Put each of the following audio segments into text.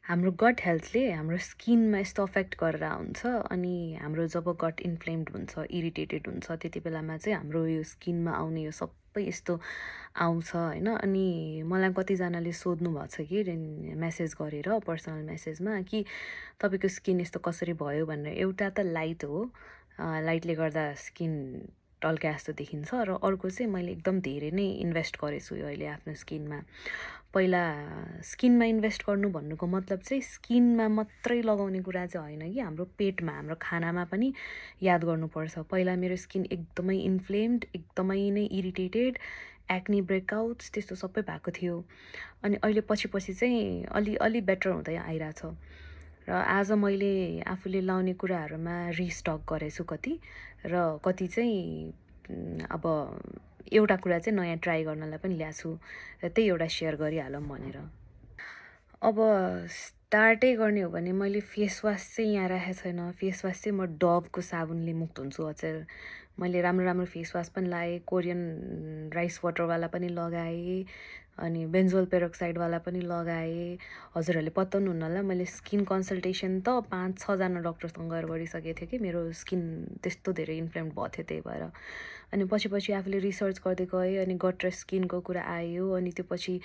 हाम्रो गट हेल्थले हाम्रो स्किनमा यस्तो अफेक्ट गरेर हुन्छ अनि हाम्रो जब गट इन्फ्लेम्ड हुन्छ इरिटेटेड हुन्छ त्यति बेलामा चाहिँ हाम्रो यो स्किनमा आउने यो सबै यस्तो आउँछ होइन। अनि मलाई कतिजनाले सोध्नु भएको छ कि मेसेज गरेर पर्सनल मेसेजमा कि तपाईँको स्किन यस्तो कसरी भयो भनेर। एउटा त लाइट हो, लाइटले गर्दा स्किन टल्क्या जस्तो देखिन्छ, र अर्को चाहिँ मैले एकदम धेरै नै इन्भेस्ट गरेछु यो अहिले आफ्नो स्किनमा। पहिला स्किनमा इन्भेस्ट गर्नु भन्नुको मतलब चाहिँ स्किनमा मात्रै लगाउने कुरा चाहिँ होइन कि हाम्रो पेटमा, हाम्रो खानामा पनि याद गर्नुपर्छ। पहिला मेरो स्किन एकदमै इन्फ्लेम्ड, एकदमै नै इरिटेटेड, एक्नी ब्रेकआउट्स त्यस्तो सबै भएको थियो। अनि अहिले पछि पछि चाहिँ अलि बेटर हुँदै आइरहेछ। र आज मैले आफूले लाउने कुराहरूमा रिस्टक गरेछु कति, र कति चाहिँ अब एउटा कुरा चाहिँ नयाँ ट्राई गर्नलाई पनि ल्याएको छु, र त्यही एउटा सेयर गरिहालौँ भनेर। अब स्टार्टै गर्ने हो भने मैले फेस वास चाहिँ यहाँ राखेको छैन। फेस वास चाहिँ म डभको साबुनले मुक्त हुन्छु अचेल। मैले राम्रो राम्रो फेस वास पनि लगाएँ, कोरियन राइस वाटरवाला पनि लगाएँ, अनि बेन्जोल पेरोक्साइडवाला पनि लगाएँ। हजुरहरूले पत्ताउनुहुन्न होला, मैले स्किन कन्सल्टेसन त 5-6जना डक्टरसँग गरिसकेको थिएँ कि मेरो स्किन त्यस्तो धेरै इन्फ्लेम्ड भएको थियो त्यही भएर। अनि पछि पछि आफूले रिसर्च गर्दै गएँ, अनि गट र स्किनको कुरा आयो। अनि त्यो पछि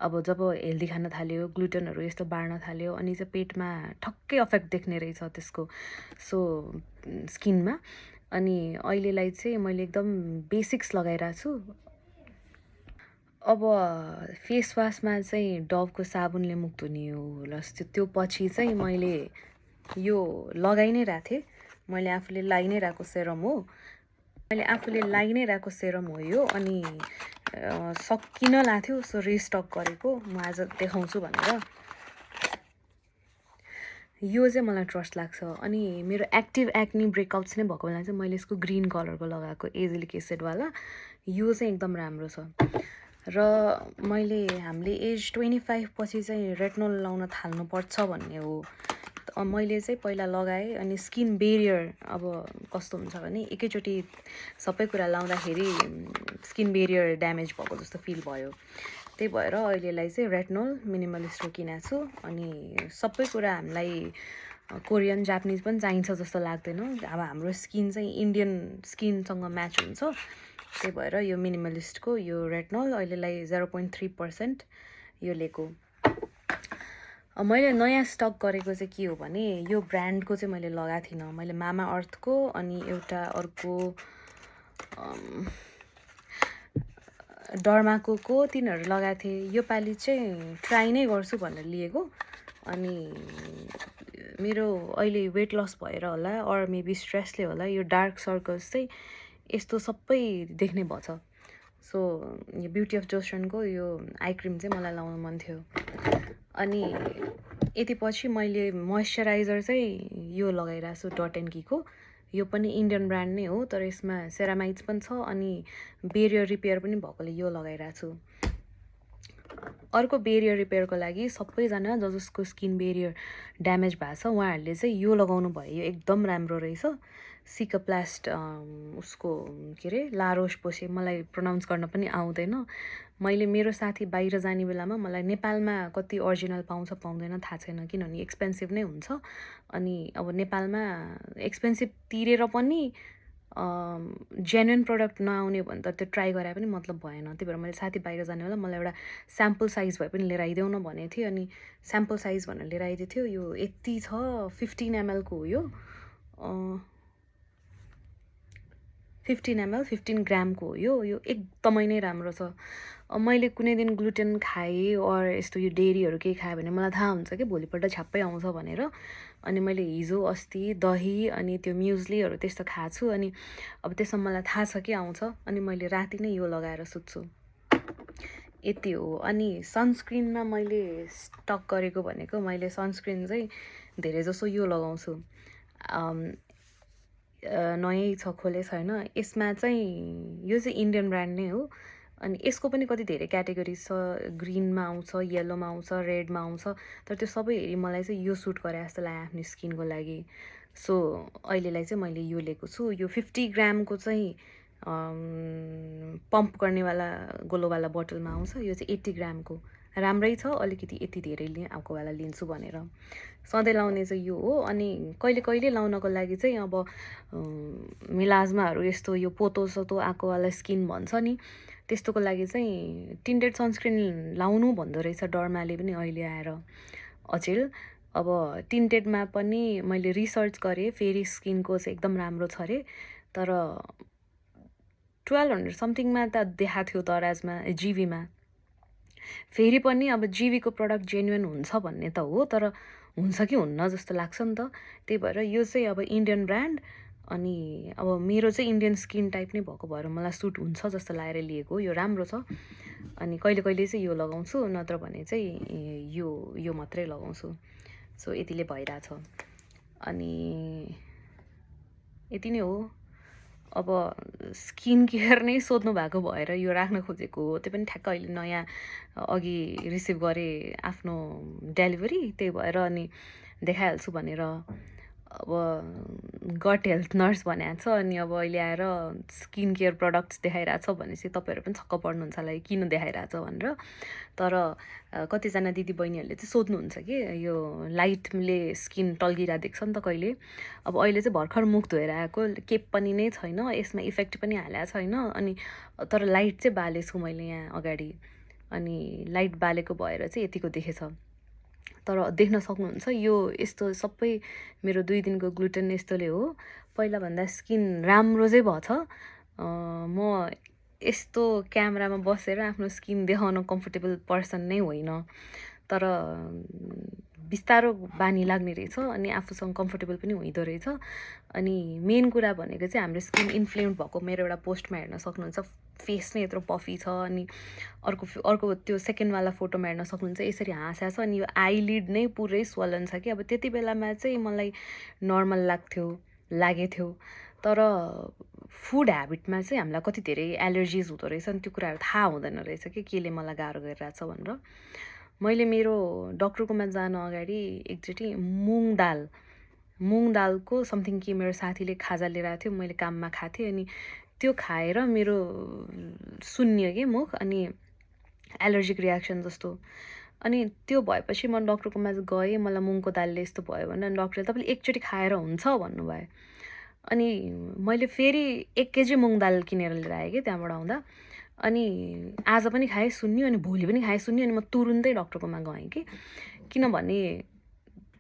अब जब हेल्दी खान थाल्यो, ग्लुटेनहरू यस्तो बाँड्न थाल्यो, अनि चाहिँ पेटमा ठक्कै अफेक्ट देख्ने रहेछ त्यसको सो स्किनमा। अनि अहिलेलाई चाहिँ मैले एकदम बेसिक्स लगाइरहेको छु। अब फेस वासमा चाहिँ डभको साबुनले मुक्त हुने हो र त्यो पछि चाहिँ मैले यो लगाइ नै रहेको थिएँ। मैले आफूले लाइ नै रहेको सेरम हो, यो। अनि सकिन लाग्थ्यो, सो रिस्टक गरेको म आज देखाउँछु भनेर। यो चाहिँ मलाई ट्रस्ट लाग्छ। अनि मेरो एक्टिभ एक्नी ब्रेकआउट्स नै भएको बेला चाहिँ मैले यसको ग्रिन कलरको लगाएको एजिलिक एसिडवाला, यो चाहिँ एकदम राम्रो छ। र हामीले एज 25 पछि चाहिँ रेटनोल लाउन थाल्नुपर्छ भन्ने हो। मैले चाहिँ पहिला लगाएँ, अनि स्किन बेरियर अब कस्तो हुन्छ भने एकैचोटि सबै कुरा लाउँदाखेरि स्किन बेरियर ड्यामेज भएको जस्तो फिल भयो। त्यही भएर अहिलेलाई चाहिँ रेटनोल मिनिमलिस्टको किनेको छु। अनि सबै कुरा हामीलाई कोरियन जापानिज पनि चाहिन्छ जस्तो लाग्दैन। अब हाम्रो स्किन चाहिँ इन्डियन स्किनसँग म्याच हुन्छ, त्यही भएर यो मिनिमलिस्टको यो रेटनोल अहिलेलाई 0.3% यो लिएको। मैले नयाँ स्टक गरेको चाहिँ के हो भने यो ब्रान्डको चाहिँ मैले लगाएको थिइनँ। मैले मामा अर्थको अनि एउटा अर्को डर्माको तिनीहरू लगाएको थिएँ। यो पालि चाहिँ ट्राई नै गर्छु भनेर लिएको। अनि मेरो अहिले वेट लस भएर होला, अर मेबी स्ट्रेसले होला, यो डार्क सर्कल्स चाहिँ यस्तो सबै देख्ने भएछ। सो यो ब्युटी अफ जोसनको यो आई क्रिम चाहिँ मलाई लाउनु मन थियो। अनि यति पछि मैले मोइस्चराइजर चाहिँ यो लगाइरहेको छु डट एन्ड कीको। यो पनि इन्डियन ब्रान्ड नै हो, तर यसमा सेरामाइड्स पनि छ अनि बेरियर रिपेयर पनि भएकोले यो लगाइरहेको छु। अर्को बेरियर रिपेयरको लागि सबैजना जसको स्किन बेरियर ड्यामेज भएको छ उहाँहरूले चाहिँ यो लगाउनु भयो। यो एकदम राम्रो रहेछ। सिकाप्लास्ट उसको के अरे लारोस पोसे, मलाई प्रोनाउन्स गर्न पनि आउँदैन। मैले मेरो साथी बाहिर जाने बेलामा मलाई नेपालमा कति ओरिजिनल पाउँछ पाउँदैन थाहा छैन, किनभने एक्सपेन्सिभ नै हुन्छ। अनि अब नेपालमा एक्सपेन्सिभ तिरेर पनि जेन्युन प्रडक्ट नआउने भने त त्यो ट्राई गरे पनि मतलब भएन। त्यही भएर मैले साथी बाहिर जाने बेला मलाई एउटा स्याम्पल साइज भए पनि लिएर आइदेऊ न भनेको थिएँ। अनि स्याम्पल साइज भनेर लिएर आइदिएको थियो। यो यति छ, 15 ml को हो यो, 15 ml 15 ग्रामको हो यो। यो एकदमै नै राम्रो छ। मैले कुनै दिन ग्लुटेन खाएँ और यस्तो यो डेरीहरू केही खाएँ भने मलाई थाहा हुन्छ कि भोलिपल्ट छ्याप्पै आउँछ भनेर। अनि मैले हिजो अस्ति दही अनि त्यो म्युज्लीहरू त्यस्तो खाएको छु। अनि अब त्यसमा मलाई थाहा छ कि आउँछ, अनि मैले राति नै यो लगाएर सुत्छु। यति हो। अनि सनस्क्रिनमा मैले स्टक गरेको भनेको मैले सनस्क्रिन चाहिँ धेरै जसो यो लगाउँछु। नयाँ छ, खोले छैन। यसमा चाहिँ यो चाहिँ इन्डियन ब्रान्ड नै हो। अनि यसको पनि कति धेरै क्याटेगोरी छ, ग्रिनमा आउँछ, येलोमा आउँछ, रेडमा आउँछ। तर त्यो सबै हेरी मलाई चाहिँ यो सुट गरे जस्तो लाग्यो आफ्नो स्किनको लागि। सो अहिलेलाई चाहिँ मैले यो लिएको छु। यो 50 ग्रामको चाहिँ पम्प गर्नेवाला गोलोवाला बोतलमा आउँछ। यो चाहिँ 80 ग्रामको राम्रै छ, अलिकति यति धेरै आएको बेला लिन्छु भनेर। सधैँ लाउने चाहिँ यो हो। अनि कहिले कहिले लाउनको लागि चाहिँ अब मिलाजमाहरू यस्तो यो पोतो-सोतो आएको वाला स्किन भन्छ नि, त्यस्तोको लागि चाहिँ टिन्टेड सनस्क्रिन लाउनु भन्दो रहेछ डर्माले पनि अहिले आएर अचेल। अब टिन्टेडमा पनि मैले रिसर्च गरेँ, फेरि स्किनको चाहिँ एकदम राम्रो छ अरे, तर 1200 समथिङमा त देखाएको थियो दराजमा, जिबीमा। फेरि पनि अब जिबीको प्रडक्ट जेन्युन हुन्छ भन्ने त हो, तर हुन्छ कि हुन्न जस्तो लाग्छ नि त। त्यही भएर यो चाहिँ अब इन्डियन ब्रान्ड, अनि अब मेरो चाहिँ इन्डियन स्किन टाइप नै भएको भएर मलाई सुट हुन्छ जस्तो लागेर लिएको हो। यो राम्रो छ, अनि कहिले कहिले चाहिँ यो लगाउँछु, नत्र भने चाहिँ यो मात्रै लगाउँछु। सो यतिले भइरहेछ। अनि यति नै हो। अब स्किन केयर नै सोध्नु भएको भएर यो राख्न खोजेको हो। त्यो पनि ठ्याक्क अहिले नयाँ अघि रिसिभ गरेँ आफ्नो डेलिभरी, त्यही भएर अनि देखाइहाल्छु भनेर। अब गट हेल्थ नर्स भनेको छ, अनि अब अहिले आएर स्किन केयर प्रडक्ट्स देखाइरहेछ भनेपछि तपाईँहरू पनि छक्क पर्नुहुन्छ होला किन देखाइरहेछ भनेर। तर कतिजना दिदी बहिनीहरूले चाहिँ सोध्नुहुन्छ कि यो लाइटले स्किन टल्किरहेको देख्छ नि त कहिले। अब अहिले चाहिँ भर्खर मुख धोएर आएको, केप पनि नै छैन, यसमा इफेक्ट पनि हालेको छैन, अनि तर लाइट चाहिँ बालेछु मैले यहाँ अगाडि, अनि लाइट बालेको भएर चाहिँ यतिको देखेछ। तर देख्न सक्नुहुन्छ यो यस्तो सबै मेरो 2 दिनको ग्लुटेन यस्तोले हो। पहिलाभन्दा स्किन राम्रो चाहिँ भएछ। म यस्तो क्यामेरामा बसेर आफ्नो स्किन देखाउन कम्फर्टेबल पर्सन नै होइन, तर बिस्तारो बानी लाग्ने रहेछ, अनि आफूसँग कम्फर्टेबल पनि हुँदो रहेछ। अनि मेन कुरा भनेको चाहिँ हाम्रो स्किन इन्फ्लेम्ड भएको मेरो एउटा पोस्टमा हेर्न सक्नुहुन्छ, फेस नै यत्रो पफी छ, अनि अर्को त्यो सेकेन्डवाला फोटोमा हेर्न सक्नुहुन्छ यसरी हाँस्या छ, अनि यो आइलिड नै पुरै स्वलन छ कि। अब त्यति बेलामा चाहिँ मलाई नर्मल लागेको थियो, तर फुड ह्याबिटमा चाहिँ हामीलाई कति धेरै एलर्जिज हुँदो रहेछ, अनि त्यो कुराहरू थाहा हुँदैन रहेछ कि केले मलाई गाह्रो गरिरहेछ भनेर। मैले मेरो डक्टरकोमा जान अगाडि एकचोटि मुङ दालको समथिङ कि मेरो साथीले खाजा लिएर आएको थियो, मैले काममा खाएको थिएँ, अनि त्यो खाएर मेरो सुन्नियो कि मुख, अनि एलर्जिक रियाक्सन जस्तो। अनि त्यो भएपछि म डक्टरकोमा गएँ, मलाई मुङको दालले यस्तो भयो भने डक्टरले तपाईँले एकचोटि खाएर हुन्छ भन्नुभयो। अनि मैले फेरि 1 केजी मुङ दाल किनेर लिएर आएँ कि त्यहाँबाट आउँदा, अनि आज पनि खाएँ सुन्यो, अनि भोलि पनि खाएँ सुन्यो, अनि म तुरुन्तै डक्टरकोमा गएँ कि, किनभने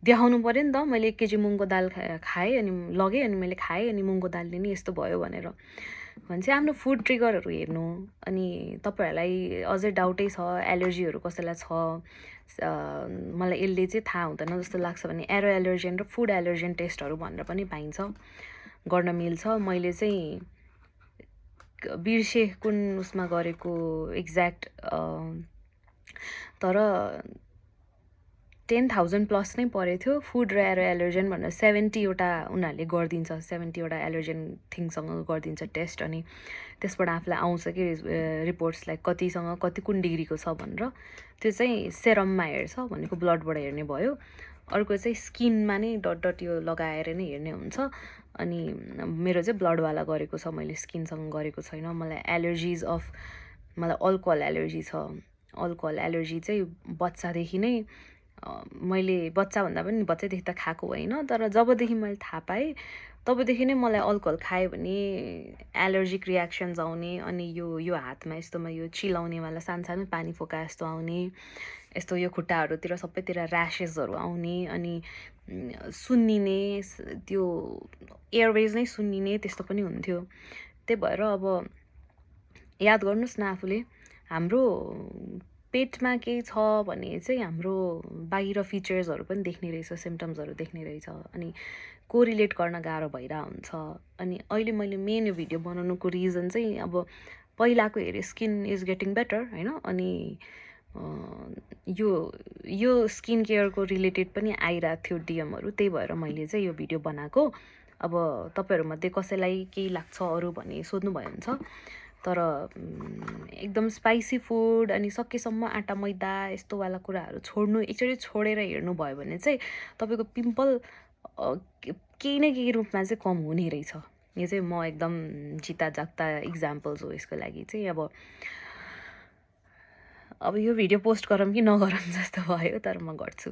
देखाउनु पऱ्यो नि त। मैले 1 केजी मुङको दाल खाएँ, अनि लगेँ, अनि मैले खाएँ, अनि मुङको दालले नि यस्तो भयो भनेर। भने आफ्नो फुड ट्रिगरहरू हेर्नु। अनि तपाईँहरूलाई अझै डाउटै छ एलर्जीहरू कसैलाई छ, मलाई यसले चाहिँ थाहा हुँदैन जस्तो लाग्छ भने एरो एलर्जेन र फुड एलर्जेन टेस्टहरू भनेर पनि पाइन्छ, गर्न मिल्छ। मैले चाहिँ बिर्से कुन उसमा गरेको एक्ज्याक्ट, तर 10,000 प्लस नै परेको थियो। फुड र एरो एलर्जेन भनेर 70वटा उनीहरूले गरिदिन्छ, 70वटा एलर्जेन थिङसँग गरिदिन्छ टेस्ट, अनि त्यसबाट आफूलाई आउँछ कि रिपोर्ट्स लाइक कतिसँग कति कुन डिग्रीको छ भनेर। त्यो चाहिँ सेरममा हेर्छ, भनेको ब्लडबाट हेर्ने भयो। अर्को चाहिँ स्किनमा नै डट यो लगाएर नै हेर्ने हुन्छ। अनि मेरो चाहिँ ब्लडवाला गरेको छ, मैले स्किनसँग गरेको छैन। मलाई अल्कोहल एलर्जी छ। अल्कोहल एलर्जी चाहिँ बच्चादेखि नै, मैले बच्चाभन्दा पनि बच्चैदेखि त खाएको होइन, तर जबदेखि मैले थाहा पाएँ तबदेखि नै मलाई अल्कोहल खायो भने एलर्जिक रियाक्सन्स आउने, अनि यो हातमा यस्तोमा यो चिलाउनेवाला सानो पानी फोका जस्तो आउने, यस्तो यो खुट्टाहरूतिर सबैतिर ऱ्यासेसहरू आउने, अनि सुन्निने, त्यो एयरवेज नै सुन्निने, त्यस्तो पनि हुन्थ्यो। त्यही भएर अब याद गर्नुहोस् न आफूले, हाम्रो पेटमा केही छ भने चाहिँ हाम्रो बाहिर फिचर्सहरू पनि देख्ने रहेछ, सिम्टम्सहरू देख्ने रहेछ, अनि कोरिलेट गर्न गाह्रो भइरहेको हुन्छ। अनि अहिले मैले मेन यो भिडियो बनाउनुको रिजन चाहिँ अब पहिलाको हेरे स्किन इज गेटिङ बेटर होइन, अनि यो स्किन केयरको रिलेटेड पनि आइरहेको थियो डिएमहरू, त्यही भएर मैले चाहिँ यो भिडियो बनाएको। अब तपाईँहरूमध्ये कसैलाई केही लाग्छ अरू भने सोध्नुभयो हुन्छ, तर एकदम स्पाइसी फुड अनि सकेसम्म आँटा मैदा यस्तोवाला कुराहरू छोड्नु, एकचोटि छोडेर हेर्नुभयो भने चाहिँ तपाईँको पिम्पल केही न केही रूपमा चाहिँ कम हुने रहेछ। यो चाहिँ म एकदम जिता जाग्दा इक्जाम्पल्स हो यसको लागि चाहिँ। अब अब यो भिडियो पोस्ट गरौँ कि नगरौँ जस्तो भयो तर म गर्छु।